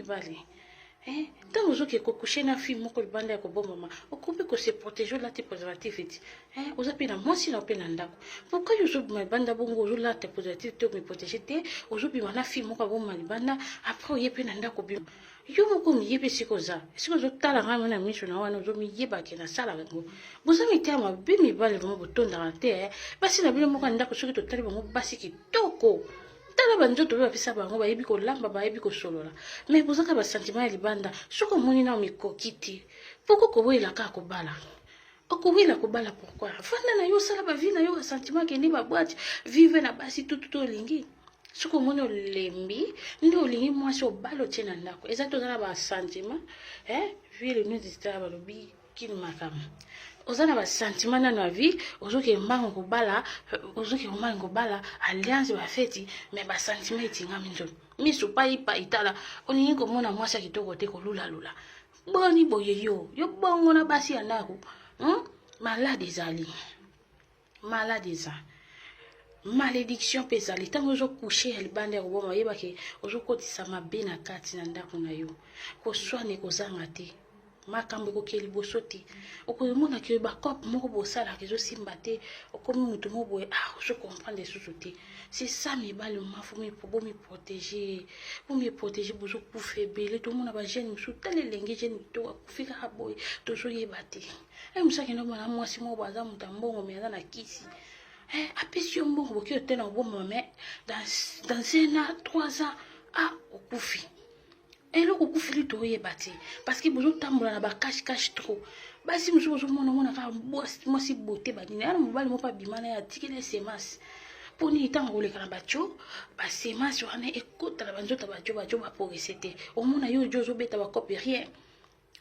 Mibali eh, ntango ozoke kokushe na fille moko libanda ya kobombama, okomi kose protéger, olati préservatif eti eh, oza mpe na mwasi na mpe na ndako. Pourquoi yo ozobima libanda bongo, ozolata préservatif te, omiprotege te, ozobima na fille moko aboma libanda, après oye mpe na ndako, obima yo moko, omiyebi esika oza, esika ozotala ngai na miso na wana, ozomiyebake nasalaka yango. Boza mitema mabe, mibali, vraiment botondaka te eh. Basi na bino moko ya ndako, soki totali bango, basi kitoko, tala banzoto mpe bapesa bango, bayebi kolamba, bayebi kosolola, mais bozaka basentiment ya libanda. Soki omoni nao mikoki te, poko kowela kaka kobala, okowela kobala pourquoi? Vanda na yo, osala bavie na yo, basentiment, kende baboîte, vive na basi tutu to olingi. Soki omoni olembi nde olingi mwasi, obala, otie na ndako. Eza te oza na basentiment eh? Vie le nudista balobi kini makambo, oza na basentiment nano ya vie, ozoke mbango kobala, ozoke mbango kobala, alliance, bafeti, mais basentiment etingami nzoto, miso paipai. Tala, olingi komona mwasi ya kitoko te, kolulalula boni boye, yo bongo na basi ya ndako, Malade ezali, malade eza, malédiction mpe ezali. Ntango ozocoucher ya libanda ya koboma, oyebake ozokotisa mabe na kati na ndako na yo. Koswana ekozanga te, makambo ekokee liboso te. Okomonaki bacope moko bosalaka ezosimba te, okomi motu moko boye, ah, ozocomprendre lisusu te. C'est ça, mibali, mafu, bomiprotéger, bomiprotéger. Bozokufa ebele, tomona bajeune mosusu, tala elenge jeune kitoko akufi kaka boye, tozoyeba te. E mosu akende omona mwasi moko boye, aza moto ya mbongo, mais aza na kisi, apesi yo mbongo, boki ote na kobomama, mais dans un an, 3 ans, ah, okufi. Eloko okufili toyeba te, parce que bozotambola na bacache-cache trop. Basi mosusu bozomona, omona kaka mwasi bote banini yana, mobali moko abima na ye, atikeli semence. Mpo nini? Ntango koleka na batio, basemence wana ekota na banzoto ya batio, batio baprogresse te. Omona yo jo ozobeta bacope, rien,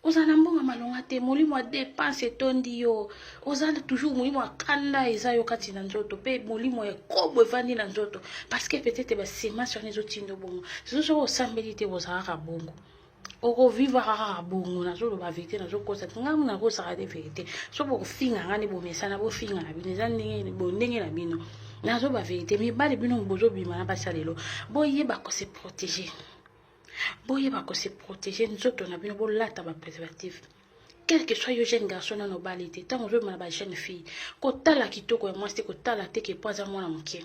ozala na mbongo malonga te, molimo ya dépense etondi yo, oza toujours molimo ya kanda eza yo kati na nzoto, mpe molimo ya ekobo evandi na nzoto, parce que peut-être basemence wana ezotinda bongo. Soki osambeli te, ozalaka bongo, okovivre kaka bongo. Nazoloba vérité, nazokosa te. Ngai nakosaka te, vérité. So bokofinga nga nde bomesana, bofinga na bino, eza ndenge na bino. Nazoba vérité. Mibali, bino bozobima na basi ya lelo, boyeba kose protéger, boyeba kose protéger nzoto na bino, bolata bapréservatif. Quel que soit yo jeune garçon nano obali te, ntango ozobima na bajeune fille, kotala kitoko ya mwasi te, kotala te ke po aza mwana moke.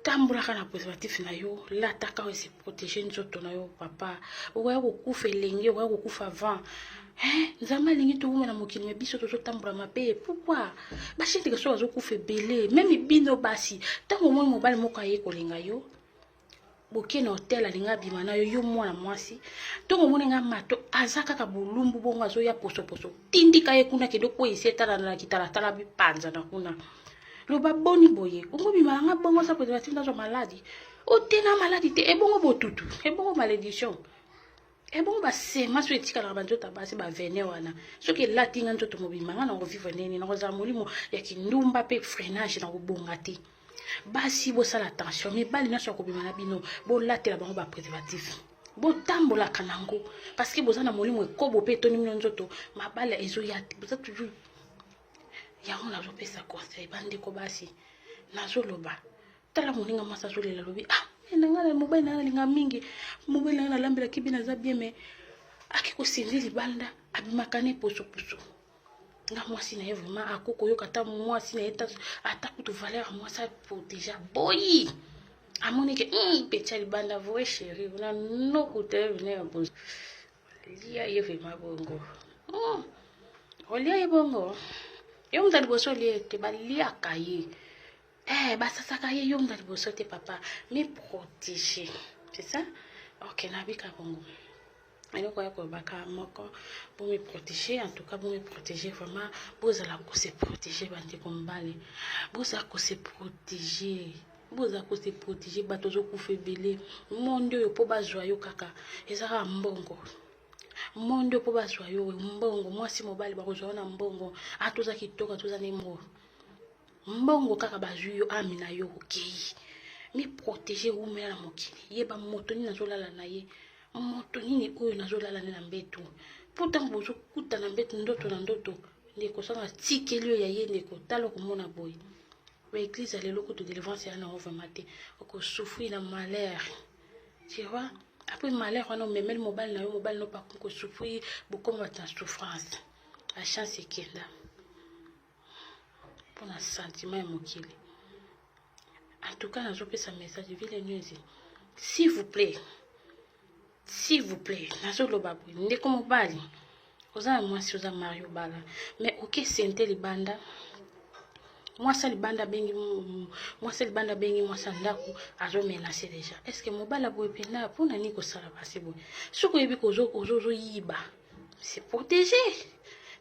Tambolaka na préservatif na yo, lataka oyo ese protéger nzoto na yo. Papa, okoya kokufa elenge, okoya kokufa avant. Nzambe alingi towuma na mokili, mais biso tozotambola mabe. Pourquoi bajeunes so bazokufa ebele? Même bino basi, ntango omoni mobali moko aye kolinga yo, boke na hotel, alingi abima na yo, yo mwana mwasi, ntongo omoni nga mato aza kaka bolumbu bongo, azoya posoposo, tindika ye kuna, kende okweyisa, etala na kitalatala, bipanza na kuna, loba boni boye, ongobima nanga bongo sa préservatif, nazwa maladi otena maladi te, ebongo botutu, ebongo malédiction, ebongo basema so etikalaka banzoto ya basi, bavene wana. Soki elati nga nzoto mobimba, nga na kovivre ndeni? Nakozala molimo ya kindumba mpe freinage na kobonga te. Basi, bosala attention. Mibali nyonso ya kobima na bino, bolatela bango bapréservatif, botambolaka nango, parce que boza na molimo ekobo mpe etondi bino nzoto, mabala ezoya te, boza toujours yango. Nazopesa conseil, bandeko basi, nazoloba. Tala moninga mwasi azolela, alobi: "Ah, nanga na mobali nanga, nalinga mingi mobali nanga, nalambelaki bino, aza bien, mais ake kosindi libanda, abimaka ne posoposo. Nga mwasi na ye, vraiment ako koyoka ata mwasi na ye, ata kutu valeur ya mwasi aprotéger, boyi amoni ke petit ya libanda, vrai chéri una nokuta ye vene ya bozo lia ye vraiment bongo. Olia ye bongo, yo moto ya liboso olie te, baliaka ye, basasaka ye, yo moto ya liboso te. Papa, mi protéger, c'est ça. Ok, nabika bongo. Eloko ya kolobaka moko, bomiprotéger, en tout cas bomiprotéger vraiment, bozala kose protéger. Bandeko mibale, bozala kose protéger, bozala kose protéger. Bato ozokufa ebele monde oyo mpo bazwa yo kaka, eza kaka mbongo. Monde oyo, mpo bazwa yo, mbongo. Mwasi, mobali, bakozwa yo na mbongo. Ata oza kitoko, ata oza ne mbongo, mbongo kaka, bazwi yo, ami na yo okei. Mi protéger, wumela na mokili. Yeba moto nini azolala na ye, moto nini oyo nazolala nde na mbeto, mpo ntango bozokuta na mbeto, ndoto na ndoto, ndeko sanga tikeli oyo ya ye. Ndeko, tala, okomona boye baéglise ya lelo kutu délivrance ya nango vraiment te, okosouffrir na malheur, tu vois. Après malheur wana omemeli mobali na yo, mobali no pakomi kosouffrir, bokoma bato na souffrance. La chance ekenda mpona sentiment ya mokili. En tout cas, nazopesa message ville news, s'il vous plaît, s'il vous plaît, nazoloba boye: ndeko mobali, oza na mwasi, oza marié, obala, mais okesente libanda, mwasi libanda abengi mwasi libanda, abengi mwasi ya ndako, azomenacer déjà. Est ce que mobali aboye mpenza mpona nini kosala basi boye? Soki oyebi ozoyiba, c'est protégé,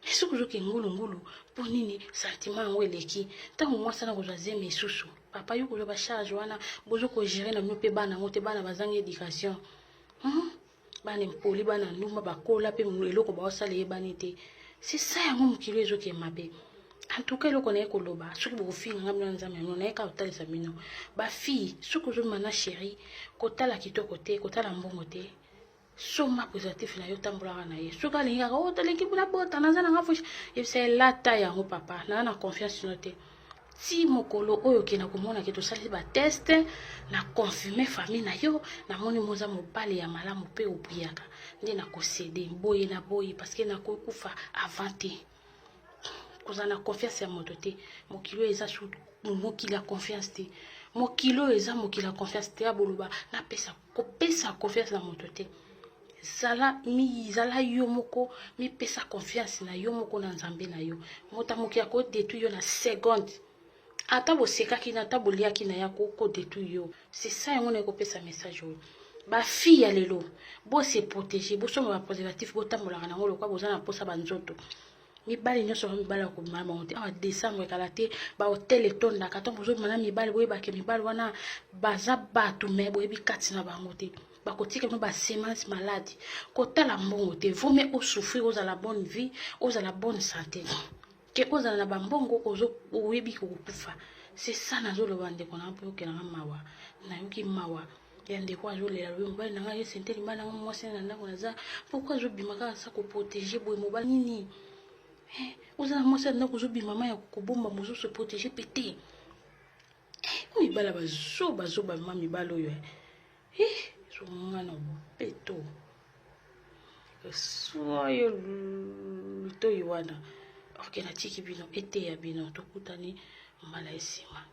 mais soki ozoki ngulungulu, mpo nini sentiment yango eleki? Ntango mwasi ana kozwa zemi lisusu, papa, yo kozwa bacharge wana, bozokogérer na bino mpe bana yango te. Bana bazangi éducation, Bana empoli, bana ndumba, bakola mpe eloko baosala eyebani te. C'est ça yango mokili ezokende mabe. En tout cas, eloko naye koloba, soki bokofinga nga, bino na Nzambe ya bino. Naye kaka kotalisa bino bafille: soki ozobima na chéri, kotala kitoko te, kotala mbongo te, somba préservatif na yo, tambolaka na ye. Soki alingi kaka o talingi mpona bota, naza nanga fushi, yebisa elata yango: "Papa, naza na confiance no te." Ti mokolo oyo okenda komona ke tosali batest na confirme famille na yo, namoni moza mobali ya malamu mpe obriyaka nde nakosede boye na boye, parce que nakokufa avant te. Kozala na confiance ya moto te. Mokili oyo eza mokili ya confiance te. Mokili oyo eza mokili ya confiance te. Ya boloba napesa kopesa confiance na moto te. Zala mi zala yo moko, mipesa confiance na yo moko, na Nzambe na yo. Moto mokili akodétruire yo na seconde. Ata bosekaki na, ata boliaki na ya, kodétruire yo. C'est ça yango naye kopesa message oyo. Bafille ya lelo, bose protéger, bosomba bapréservatif, botambolaka nango lokwa boza na mposa banzoto. Mibali nyonso ba mibali ya kobima na bango te. Awa décembre ekala te, bahotel etondaka. Ntango bozobima na mibali, boyebake mibali wana baza bato, me boyebi kati na bango te, bakotika bino basemence maladi. Kotala mbongo te, vome osouffrir, ozala bonne vie, ozala bonne santé, ke ozala na bambongo oyebi kokufa. C'est ça nazoloba. Ndeko na mpo okelanga mawa, nayoki mawa ya ndeko azolela, lobi mobali na ngai ye sente libala nanga, mwasi na ndako naza. Pourquoi azobima kaka sa koprotéger boye? Mobali nini? Oza na mwasi ya ndako, ozobima ma ya kobomba mosusu, protéger pe te. Mibali bazoba zoba, ma mibali oyo ezonga na bopeto swa yo litoyi wana. Ok, natiki bino, eteya bino. Tokutani mbala esima.